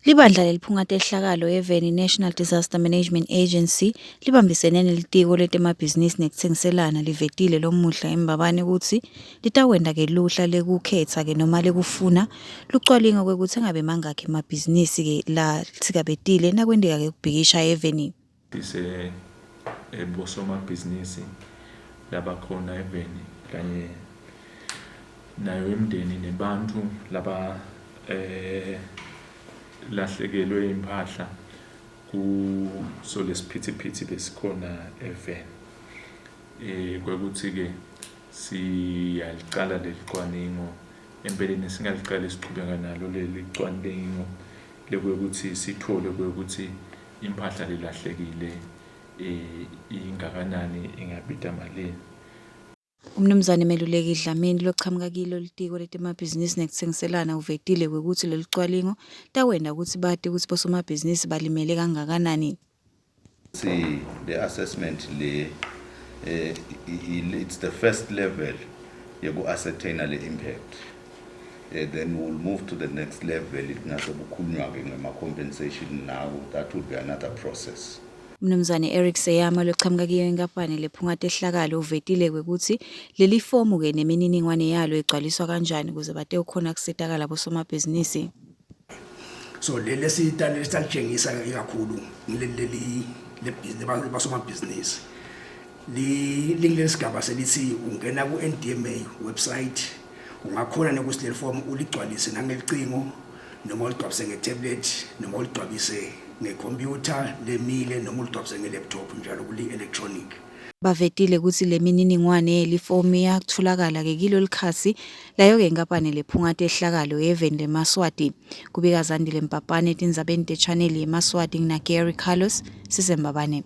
Libandla leliphunga tehlakalo eveni National Disaster Management Agency libambisene nelitiko letemabhizinisi nekutsengiselana livetile lomuhla eMbabane kutsi litakwenta ke luhla lekukhetsa ke noma lekufuna lucwalingo kwekutsi engabe mangakhi emabhizinisi ke latsikabetile nakwenteka ke kubhikisha eveni. Sise bosomabhizinisi labakhona eveni kanye nayo imindeni nebantfu laba lahlekelwe impahla kuso lesiphithiphithi besikhona eveni. Kwekuthi-ke siyalicala leli cwaningo, empeleni singalicali sichubeka nalo leli cwaningo lekwekuthi sithole kwekuthi impahla lelahlekile ingakanani, ingabita malini. Umnumzane Meluleki Dlamini lochamuka kilo litiko letemabhizinisi nekutsengiselana uvetile kwekutsi lelicwalingo takwenta kutsi bati kutsi bosomabhizinisi balimele kangakanani. See the assessment le, it's the first level yoku ascertain le impact. Then we'll move to the next level nase kukhulunywa ke ngema compensation. Now that will be another process. Umnumzane Eric Seyama lochamuka kiyo inkampani lephunga tehlakalo uvetile kwekutsi leli fomu ke nemininingwane yalo igcwaliswa kanjani ukuze batewukhona kusitakala bosomabhizinisi. So leli lesitalitshengisa ikakhulu ngileli leli basomabhizinisi lingileli sigaba selithi ungena ku-NDMA website, ungakhona nokuthi leli form uligcwalise nangelicingo noma uligcwalise nge-tablet noma uligcwalise ngekhompyutha lemile noma uligcwalise nge-laptop njalo kuli-electronic. Bavetile kutsi lemininingwane yelifomu iyatfolakala ke kilo likhasi layo ke inkampani lephunga tehlakalo eveni leMaswati. Kubika Zandile Mpapane etindzabeni te-channel yeMaswati ngina Gary Carlos siseMbabane.